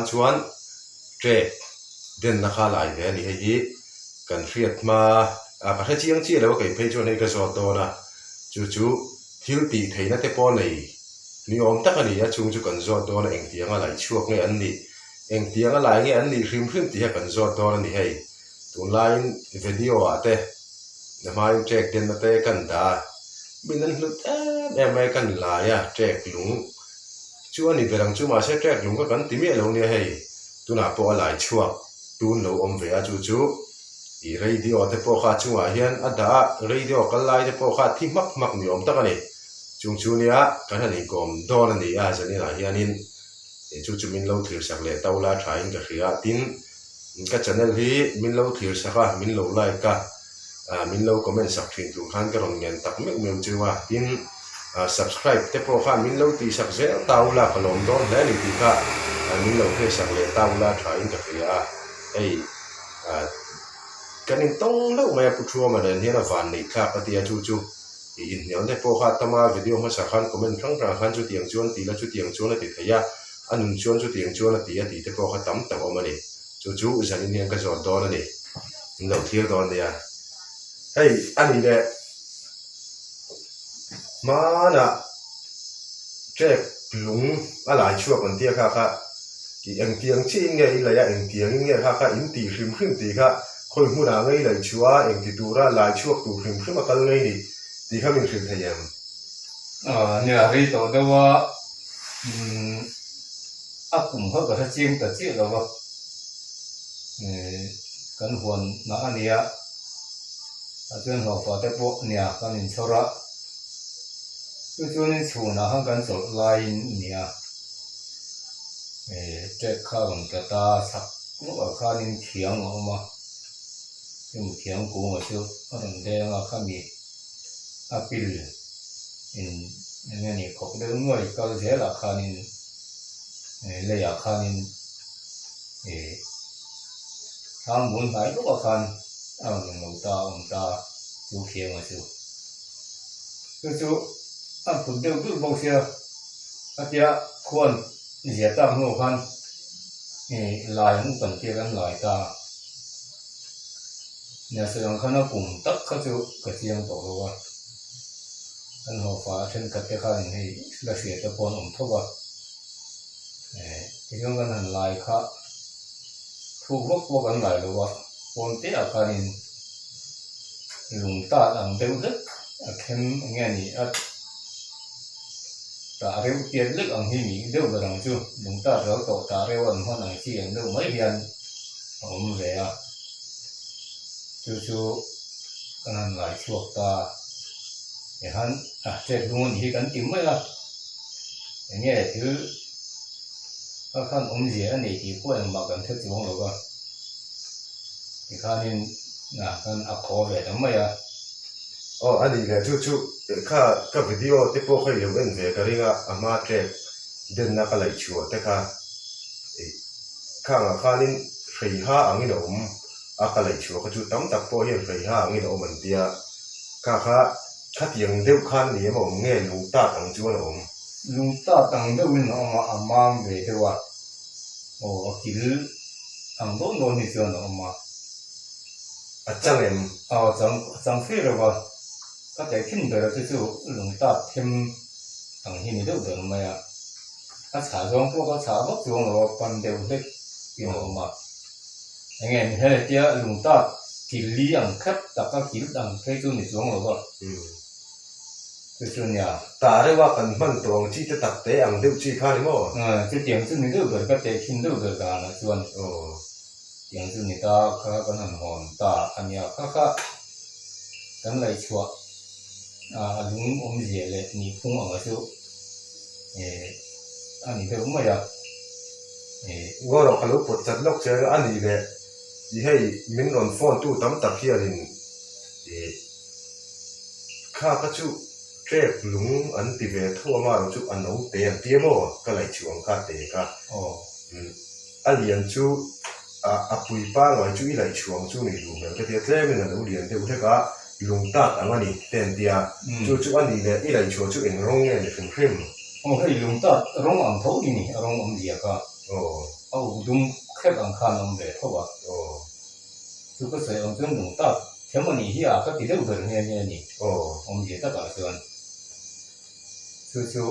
chuan trek denna kha lai ve a ni. Hei hi kan hriat hma a ka hre chiang chiah lo a kei phei chuan hei ka zawt dawn a, chu chu thil tih theihna te pawh nei ni awm tak a ni a, chung chu kan zawt dawn a engtianga laih chhuak nge an nih, engtianga lai nge an nih hrim hrim tih kha kan zawt dawn a ni hei. Tunlaiin video ah te na hmain trek denna te kan dah a, min an hlut em em mai kan lai a trek lung chu a ni ber ang chu mahse trek lung kha kan ti miah lo nia hei tunah pawh a lai chhuak tun lo awm ve a chu chu ih radio te pawh kha a chungah hian a dah a radio kal lai te pawh kha a thi hmak hmak ni awm tak a ni chung chu nia kan han inkawm dawn a ni a zaninah hianin chu chu min lo thlir sak leh to la thain ka hria tin. Ka channel hi min lo thlir sak a, min lo like a, min lo comment sak thin tur khan ka rawn ngen tak meuh meuh chu a. Tin, subscribe te pawh khan min lo tih sak zel ta ula ka lawm dawn hle a ni tih kha min lo hre sak leh ta ula tha in ka hria a. Hei kan intawng hlauh mai a Pu Thuama nen hian a van neih thlak a tia chu chu i inhnial te pawh kha tama video hmasa khan comment hrang hrang khan chutiang chuan ti la chutiang chuan a ti thei a. A nun chuan chutiang chuan a ti a tih te pawh kha tam tak awm a ni. Chu chu zanin hian ka zawt dawn a ni. Min lo thlir dawn nia. Hei a ni leh hmanah trek lung a lai chhuak an tia kha kha ih engtiang chiin nge i laih a, engtiangin nge kha kha in tih hrim hrim tih kha khawi hmunah ngei laih chhuah a, engti tura lai chhuak tur hrim hrim a kal ngei ni tih kha min hrilh thei em? Nia rei tawh deuh a. Umm a kum kha ka hre chiang ta chiah lo va, kan huan hnah a nia, ah chuan hlawhfa te pawh nia kan inchhawr a, chu chuanin chhunah khan kan chawlh laiin nia ṭek kha a rawn tla ta a, chhak lawkah khanin thiang a awm a, chumi thiang kungah chu a rawn deng a khami a pil in eng nge ni khawk deuh nuai kal zelah khanin leiah khanin ih thlam bul hnai lawkah khan a rawn eng lo ta a awm ta chu khianga chu chu chu a phut deuh deuh bawk sia khatia khuan zia tak hnuah khan ih lai ang upan tir an lai ta. Nasa ang khan a kum tak kha chu ka chiang tawh lo a, kan hlawhfa a thenkhat te khanin hei la hria te pawh an awm tho va, eh tichuan kan han lai kha thuk vak vak an lai lo a, pawn te ah khanin lung tat ang deuh hlek a then eng nge ni a tah reuh tiat lek ang hi ni deuh ber ang chu, lung tat ral tawh tah reuh an hman ang chi ang deuh mai hian. a awm ve a, chu chu kan han ngai chhuak ta tihan a chet lung a nih hi kan ti mai a, eng nge thil kha khan awmzia a nei tih pawh engmah kan hre chuang lo va, tikhanin a khan a khaw ve ta mai a. Aw a nih leh chu chu kha ka video te pawh kha i lo en ve ka ring a, a hma trek denna ka laih chhuah te kha ih. Khangah khanin hreiha angin a awm a, ka laih chhuah kha chu tam tak pawh hian hreiha angin a awm an tia, kha kha khatiang deuh khan ni em a awm nge lung tat ang chuan a awm? Lung tat ang deuhin a awm a, a mam ve deuh a, aw a kil ang dawn dawn hi chuan a awm a. A chang em? Aw a chang, a chang fir deuh a, ka tehkhin ber a chu chu lung tat them ang hi ni deuh ber mai a. A chhah zawng pawh ka chhah vak chuang lo a, pan deuh hlek in a awm a. Eng nge ni hei tia lung tak kil li ang khep tak a kil ang phei chu ni chuang lo va. Chu chu nia. Tah reuh a kan hman tawh ang chi te tak te ang deuh chi kha ni maw? Chutiang chu ni deuh ber ka teh thin deuh ber danah chuan tiang chu ni ta kha kan han hawn ta a nia kha kha kan laihchhuah a lung awmzia leh nihphung anga chu. eh a ni deuh mai a eh. Ngawrawh ka lo pawt chat lawk che a ni leh i hei min rawn phone tu tam tak hianin eh kha ka chu trek lung an ti ve tho a marawh chu a no te an ti emaw ka laih chhuah ang kha te kha a lian chu a pui pangngai chu i laih chhuah ang chu ni duh hmel ka ti a tlemin a lo lian deuh hlek a. Lung tat ang a ni te an tia, chu chu a nih leh i laihchhuah chu eng rawng nge ni hrim hrim? Aw hei lung tat rawng ang tho hi ni, a rawng awm zia kha. Aw. A uk dum khep ang khan a awm ve tho a. Chu ka sawi ang chuan lung tak them a nih hi a ka ti deuh ber nghe nghe a ni. Awmzia takah chuan chu chu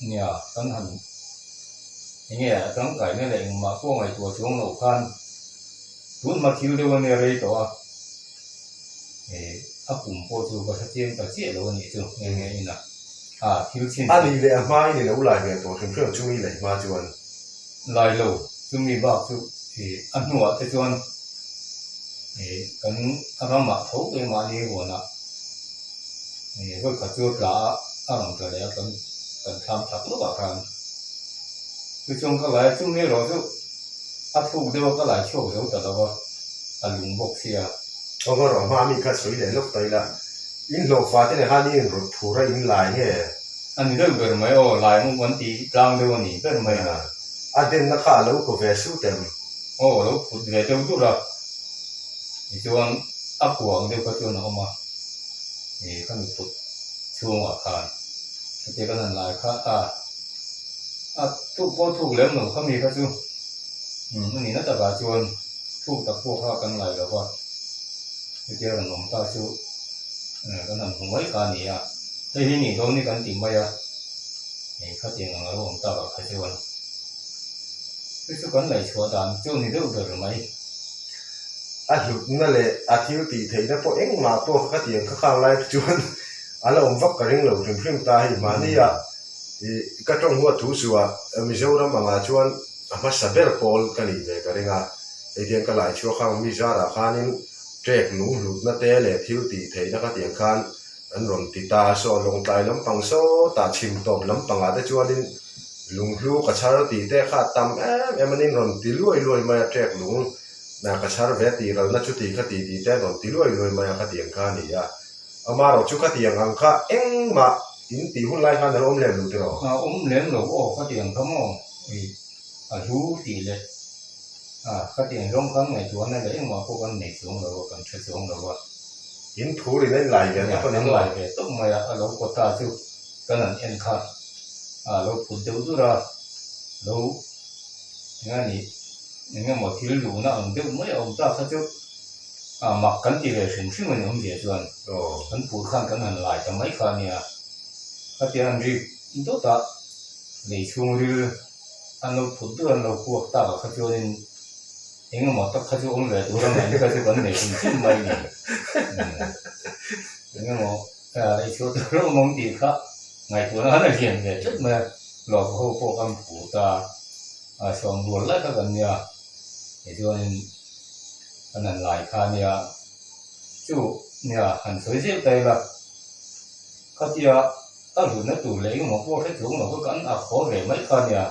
nia kan han enge a tangkaina leh engmah pawh ngaihtuah chuang loh khan tun hma thil deuh a nia rei tawh a, a kum pawh chu ka hre chiang ta chiah lo a nih chu nghe nghe ina a thil chhin A nih leh a hmain i lo lai ve tawh hrim hrim chumi leh hma chuan. Lai lo, chumi bak chu a hnuah te chuan kan ramah tho keimahni huanah vawikhat chu a tla a, a rawn tla leh a kan kan thlam chak lawkah khan. Tichuan ka lai a, chumi erawh chu a thuk deuh a ka lai chhuak zo ta lo a, a lung bawk sia. Aw rawh hma mi kha sawi leh lawk ta ila, in hlawhfa te nen khan i inrawt phur a in lai nge? A ni deuh ber mai aw, lai mum an ti tlang deuh a ni ber mai. A denna kha a lo ko ve sut em? Aw, a lo phut ve deuh dur a, tichuan a kua ang deuh kha chuan a awm a, ih ka mi phut chhungah khan chutia kan han lai kha a, a thuk pawh thuk lem lo kha mi kha chu umm a nihna takah chuan thuk tak pawh kha kan lai lo va, chutia rawn awm ta chu kan han hmu mai kha a ni a. Hei hi nih dawn hi kan ti mai a, hei khatiang ang a lo awm tak ah kha chuan chu chu kan ngaihchhuah dan chu ni deuh ber mai. A hlutna leh a thil tih theihna pawh engmah pawh kha khatiang kha khang lai te chuan a la awm vak ka ring lo hrim hrim ta hei mahni ah ih ka tawng huat thu suh ah Mizoram angah chuan a hmasa ber pawl ka nih ve ka ring a, hei tiang ka laichhuak khang mi zarah khanin trek lung hlutna te leh thil tih theihna khatiang khan An rawn ti ta a, saw Lawngtlai lampang sawtah chhim tawp lampangah te chuanin lunghlu ka chhar tih te kha a tam em em a ni, an rawn ti luai luai mai a, ṭek lung ka chhar ve tih ralna chu tih kha tih tih te an rawn ti luai luai mai a, khatiang kha a ni a. Amaherawh chu khatiang ang kha engmah in tih hun lai khan a lo awm lem lo tiraw? A awm lem lo aw, khatiang kha maw a hlu tih leh khatiang zawng khan ngaihtuahna leh engmah pawh kan nei chuang lo a, kan hre chuang lo a. In thu rin a in lai ve tawp a ni maw? Lai ve tawp mai a, a lo kawta chu kan han en kha a lo phut deuh dur a, lo eng a nih eng emaw thil luhna ang deuh mai a awm ta kha chu a mak kan ti ve hrim hrim a ni awmzia chuan kan phur khan kan han lai ta mai kha a nia, khatia an rik dawt a lei chhungril an lo phut dur an lo kuak tak ah kha chuanin. Engemaw tak kha chu awm ve tur a ngaihna kha chu kan nei hrim hrim mai ni. Engemaw lei chhuah tur a awm ang tih kha ngaihtuahna khan a lian ve tlat mai a, lawmna ho pawh kan phu ta a, sawm rual lai kha kan nia, tichuanin kan han lai kha a nia, chu nia han sawi zeuh ta ila, khatia a hlutna tur leh engemaw pawh hre chuang lo kha kan ak haw ve mai kha a nia.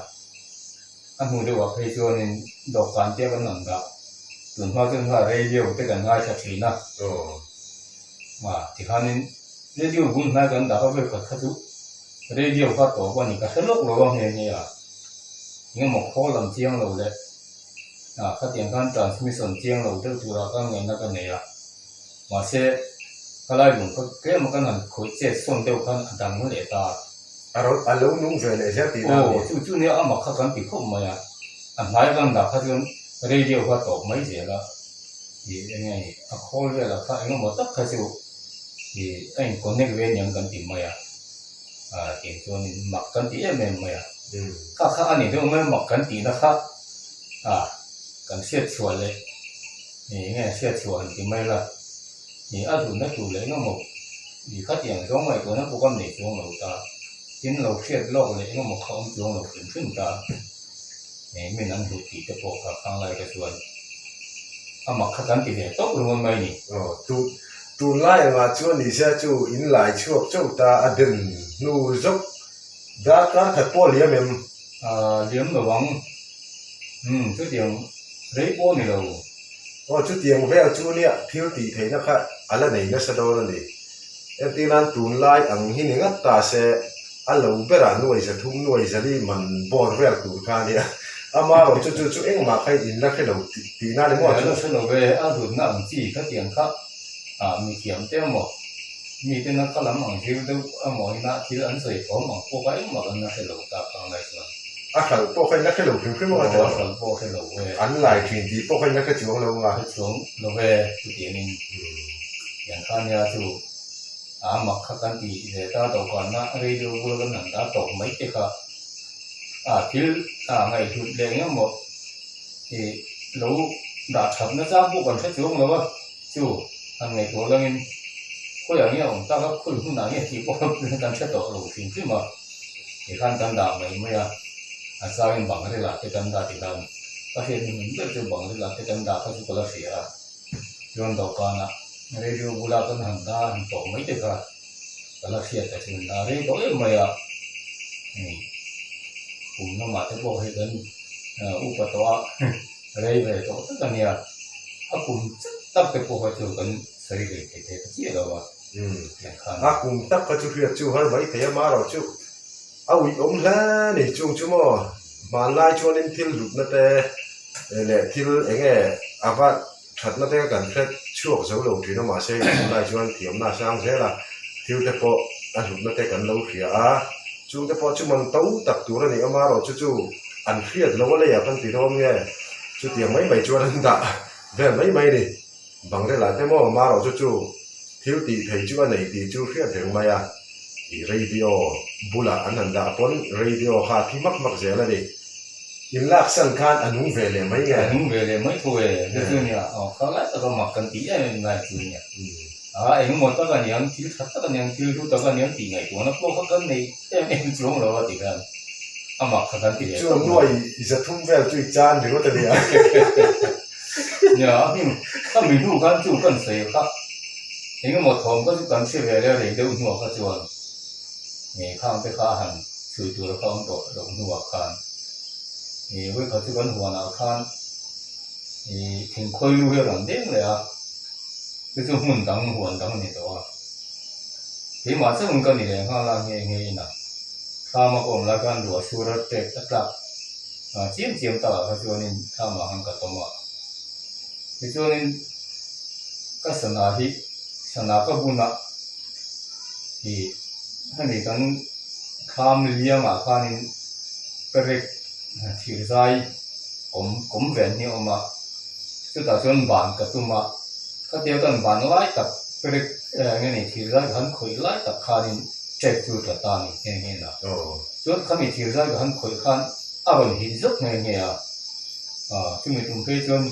A hnu deuhah phei chuanin dawhkan te kan rawn dah. Tun hma chuan kha radio te kan ngaithla thin a. Ah tikhanin radio bul hnai kan dah kha vekhat kha chu radio kha tawp a ni ka hre lawk lo a nghe nghe a. Engemaw khawl lam chiang lo leh ah khatiang khan transmission chiang lo deuh turah khan ngaihna ka nei a. Mahse khalai lung kha tlem a kan han khawih chet sawn deuh khan a dang leh ta. A ro a lo nung ve leh zel tih na a ni. Aw, chu chu nia amah kha kan ti khawp mai a, a hnai kan dah kha chuan radio kha tawp mai zel a, ih eng nge ni a khawl velah kha eng emaw tak kha chu ih a in connect ve aniang kan ti mai a, ah tiang chuanin mak kan ti em em mai a, kha kha a ni deuh mai a mak kan tihna kha ah kan hriat chhuah leh ih eng nge hriat chhuah han ti mai la. Ih a duhna tur leh engemaw ih khatiang zawng ngaihtuahna pawh kan nei chuang lo ta, tin lo hriat lawk leh engemaw kha awm chuang lo hrim hrim ta, ih min an hlut tih te pawh kha khang lai kha chuan a mak kha kan ti ve tawp ringawt mai ni. Aw, tu tunlai angah chuan ni se chu in lai chhuak chauh ta a den hnu zawk darkar khat pawh a liam em? Ah, liam lo ang. Umm, chutiang rei pawh a ni lo. Aw, chutiang vel chu nia thil tih theihna kha a la nei nasa dawn a ni. Entir nan tunlai ang hi ni ngat ta se, a lo berah nuai 300 nuai 400 man bawr vel tur kha a nia. Amaherawh chu chu chu engmah kha in la hre lo tih na ni maw chu? La hre lo ve, a hlutna ang chi khatiang kha ah mi thiam te emaw, mi tena kha lam ang zir deuh emaw ina thil an sawi thawm ang pawh kha engmah kan la hre lo tak ang lai chuan. A hralh pawh kha in la hre lo hrim hrim ang a tiraw? A hralh pawh hre lo e. An lai thin tih pawh kha in la hre chuang lo ang a. Hre chuang lo ve chutiangin tiang kha nia chu a mak kha kan ti ve ta dawhkanna radio bula kan han dah tawp mai te kha a thil a ngaihhlut leh engemaw ih lo dah that na chang pawh kan hre chuang lo a chu han ngaihtuah langin khawiah nge a awm tak a khawi hunah nge tih pawh kan hre tawh lo hrim hrim a. Tikhan kan dah mai mai a, a changin Bangrela te kan dah tikhan ka hriat ni hmun ber chu Bangrela te kan dah kha chu ka la hria a, chuan dawhkanah radio bula kan han dah han tawh mai te kha ka la hriat ta chu dah rei tawh em mai a, hei kum lamah te pawh hei kan upa tawh a rei ve tawh tak a nia, a kum chat tak te pawh kha chu kan sawi ve thei thei ta chiah lo a. A kum tak kha chu hriat chu har mai thei a, marawh chu a uih awm hle a ni. Chung chu maw hmanlai chuanin thil hlutna te leh thil eng nge a va thatna te kan hre chhuak zo lo thin a, mahse tunlai chuan thiamna a sang zel a, thil te pawh a hlutna te kan lo hria a, chung te pawh chu man to tak tur a ni a, marawh chu chu an hriat lo a leiah kan ti dawn nge chutiang mai mai chuan an dah vel mai mai a ni. Bangrelah te maw marawh chu chu thil tih thei chu a nei tih chu hriat reng mai a, i radio bulah an han dah pawn radio kha a thi hmak hmak zel a ni. In lak san khan a nung ve leh mai nge? A nung ve leh mai tho e, chu chu nia, aw kha lai taka mak kan tih em em lai chu nia. A engemaw tak a niang, thil tha tak a niang, thil hlu tak a niang tih ngaihtuahna pawh kha kan nei em em chuang lo a ti khan a mak kha kan ti leh tawp mai. Chuan nuai 300 vel chu i chan ringawt a nia. Nia, a hnim ka mi hnu khan chu kan sawi kha engemaw thawm kha chu kan hre ve le rei deuh hnuah kha chuan nge khang te kha a han chhui tur kha awm tawh loh hnuah khan ih vawikhat chu kan huanah khan ih thingkhawi lu hi a rawn deng leh a chu chu hmun dang huan dang a ni tawh a keimah chauhin ka ni leh nghal a nge nge inah thlam a ka awm lai khan ruah sur a tek a tlak. Chiam chiam takah kha chuanin thlamah khan ka tawm a, tichuanin ka sana hi sana ka bun a ih hemi kan thlam liangah khanin perek thir zai kawm kawm ven hi a awm a, chutah chuan ban ka tum a, khatia kan ban lai tak perek eng nge ni thir zai ka han khawih lai tak khanin ṭek chu tla ta a ni nghe nghe na. Chuan khami thir zai ka han khawih khan a rawn hit zawk nghe nghe a, ah chumi tum phei chuan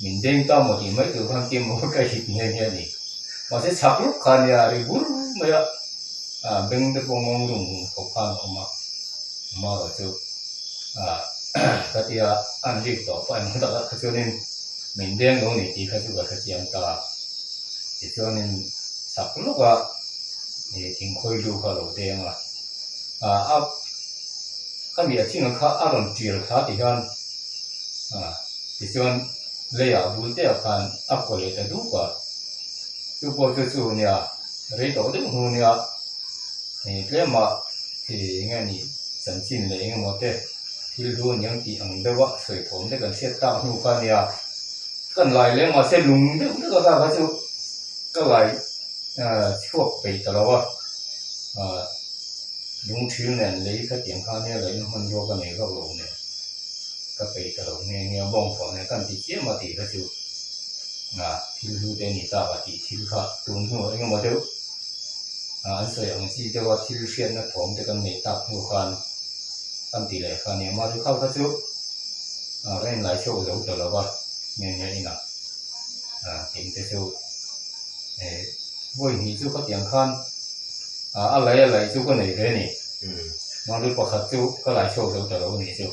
min deng ta maw tih mai tur khan kim maw ka hit nghe nghe a ni. Mahse chhak lawk kha nia ri bur mai a, ah beng te pawh ngawng rum rum khawp khan a awm a, amaherawh chu ah ka tia an rik tawh pah emaw takah kha chuanin min deng lo ni tih kha chu ka hrechiang ta. Tichuanin chhak lawk a ih thingkhawi lu kha a lo deng a. A khami a thing kha a rawn tir thla ti hian tichuan leiah bul te ah khan a kaw leh ta dup a, chu pawh chu chu nia rei tawh deuh hnu nia ih tlema ih eng nge ni chanchin leh eng emaw te thil hlu aniang tih ang deuh a sawi thawm te kan hriat tak hnu kha nia kan lai leh mahse lung deuh deuh a kha chu ka lai chhuak peih ta lo a. Lung thil nen lei kha tiang kha nia lei na hmanrua ka nei vak lo nen ka peih ta lo nge nge a bawng thawh nen kan ti chiam a tih kha chu thil hlu te a ni tak a tih thil kha tun hnu eng emaw deuh an sawi ang chi deuh a thil hriatna thawm te kan neih tak hnu khan kan ti leh kha nia mahse kha kha chu ka inlai chhuak zo ta lo va nge nge inah tih te chu Vawi hnih chu khatiang khan a lei a lei chu ka nei ve a ni. Mahni pakhat chu ka lai chhuak zo ta lo a nih chu.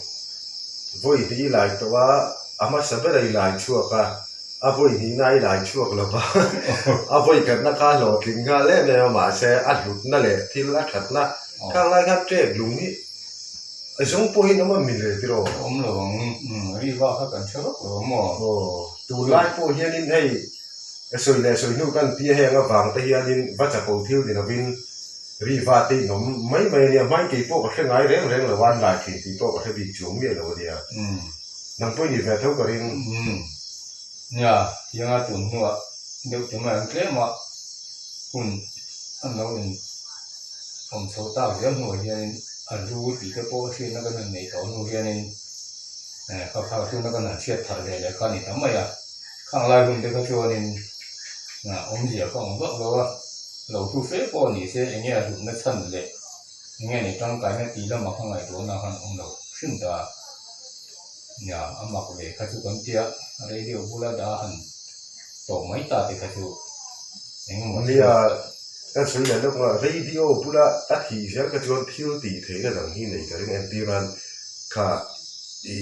Vawi hnih i lai tawh a, a hmasa ber a i lai chhuak a, a vawi hnihna i lai chhuak lo va, a vawi khatna kha hlawhtling nghal em em a, mahse a hlutna leh thil a thatna khang lai khan ṭek lung hi a zawng pawhin awm a mi le tiraw? Awm lo ang, riva kha kan hre vak lo maw? Aw, tunlai pawh hianin hei Ka sawi leh sawi hnu kan tia heng avang te hianin va chapo thil ni lovin ri va te in awm mai mai a nia, hmain kei pawh ka hre ngai reng reng lo a, an lai thin tih pawh ka hre bik chuang miah lo a nia. Nang pawh i nih ve tho ka ring. Nia, tianga tun hnuah deuh te mai ang tlem a, hun an lo in awm chho tak zel hnuah hianin. a hlu tih te pawh hriatna kan han neih tawh hnu hianin kha kha tuna kan han hriat thar ve leh kha a ni ta mai a. Khang lai hun te kha chuanin awmzia kha awm vak lo a, lo hlu fe pawh ni se eng nge a hlutna chhan leh eng nge ni tangkaina tih lamah kha ngaihtuahna khan awm lo hrim ta a. Nia, a mak ve kha chu kan tia radio bula dah han tawh mai ta te kha chu eng emaw thil. Nia, kan sawi leh lawk a, radio bula a thih zel kha chuan thil tih theihna dang hi nei ka ring entir nan kha i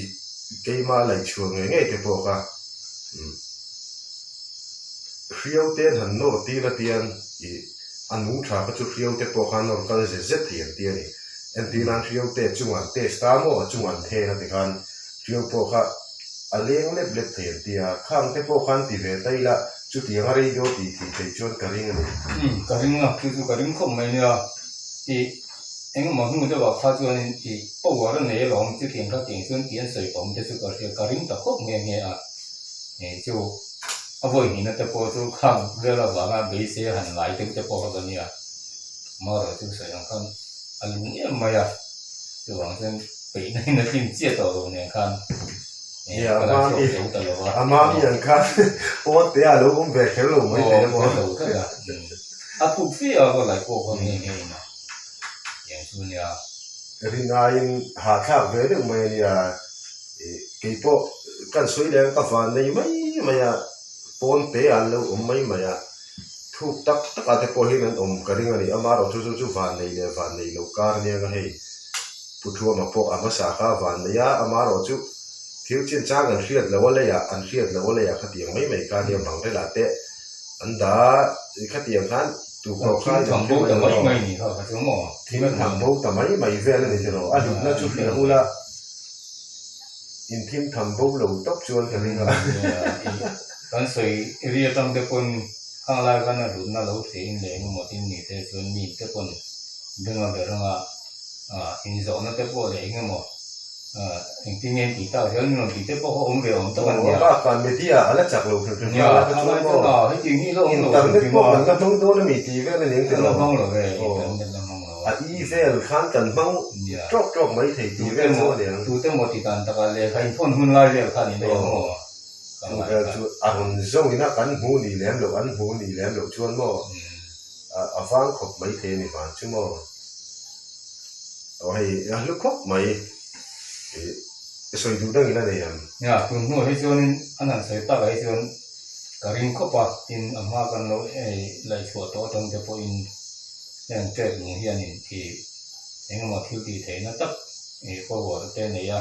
keima laihchhuah ngei ngei te pawh kha hriau te an han nawr tir a tian i a nung tha kha chu hriau te pawh kha nawr kal zet zet thei an ti a ni. Entir nan hriau te chungah an test a maw a chungah an then a ti khan hriau pawh kha a leng lep lep thei an ti a, khang te pawh khan ti ve ta ila chutiang a radio tih thih theih chuan ka ring a ni. Umm ka ring a, chu chu ka ring khawp mai nia tih engemaw hnu deuh ah kha chuanin tih power a nei alawm chutiang kha tiang chuan tih an sawi tawm te chu ka hria ka ring ta khawp nghe nghe a, ih chu a vawi hnihna te pawh chu khang vel avanga beisei a han lai deuh te pawh kha ka nia. Mara chu sawi ang khan a lung em mai a, chuvang chuan peihna in a tlin chiah tawh lo nen khan ka la chhuak zo ta lo a. A mami ang khan pawn te a lo awm ve kher lo mai thei a maw? Aw, lo tlat a. A thuk fe a ka laih pawh kha nge nge in a tiang chu nia. Rinaiin hahthlak ve deuh mai a nia, keipawh kan sawi leh ang ka van nei mai mai a, pawn te an lo awm mai mai a. Thuk tak takah te pawh hian an awm ka ring a ni. Amaherawhchu chu chu van nei leh van nei lo kar ania nga hei. Pu Thuama pawh a hmasa kha a van nei a, amaherawhchu thil chinchang an hriat loh a leiah an hriat loh a leiah khatiang mai mai kha ania bang relah te an dah a, khatiang khan tu pawh khan an hre mai lo maw? Thil tham bo ta mai mai vel a ni tiraw? A hlutna chu hria ula inthim tham bo lo tawp chuan ka ring a. Kan sawi ri atang te pawn khang lai khan a hlutna lo theihin leh engemaw tin ni te chuan mi te pawn benga ber anga inzawhna te pawh leh engemaw engtin nge tih tak zel min rawn tih te pawh kha awm ve awm tak a nia. Aw bakah media a la chak lo hrim hrim kha la ka chuan maw internet pawh kan la hmang dawn a mi tih vel a ni ang tiraw? La hmang lo ve internet la hmang lo a. A e-vel khan kan hmang tawk tawk mai thei tih vel chu a ni ang. Tute maw tih dan takah lehkha inphone hun lai vel kha a ni mai ang maw? Chu vel chu a rawn zawngin a kan hmu ni lem loh, an hmu ni lem loh chuan maw a vang khawp mai thei a ni van chu maw. Aw hei a hlu khawp mai i sawi duh dangin a nei ang. Nia, tun hnuah hi chuanin an han sawi takah hi chuan ka ring khawp a, tin a hma kan lo laihchhuah tawh atang te pawhin heng trek lung hianin i engemaw thil tih theihna tak i power te nei a.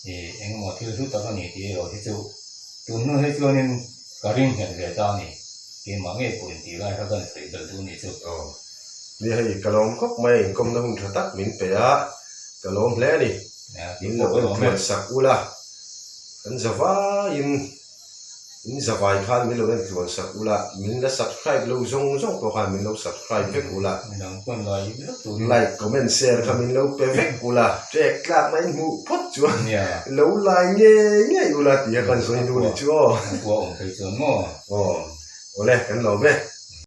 Ih engemaw thil hlu tak a ni tih erawh hi chu tun hnu hi chuanin ka ring nghet ve ta a ni. Keimah ngei pawh intih lai kha kan sawi belh duh a nih chu. Aw. Nia hei ka lawm khawp mai a, inkawmna hun tha tak min pe a, ka lawm hle a ni. Min lo en tluan sak ula, kan za vaiin. In zavai khan min lo en tluan sak ula, min la subscribe lo zawng zawng pawh khan min lo subscribe vek ula, like comment share kha min lo pe vek ula, ṭek tlak na in hmuh phawt chuan lo lai ngei ngei ula tih a kan sawi hnu ni chu aw. Aw, awle kan lawm e.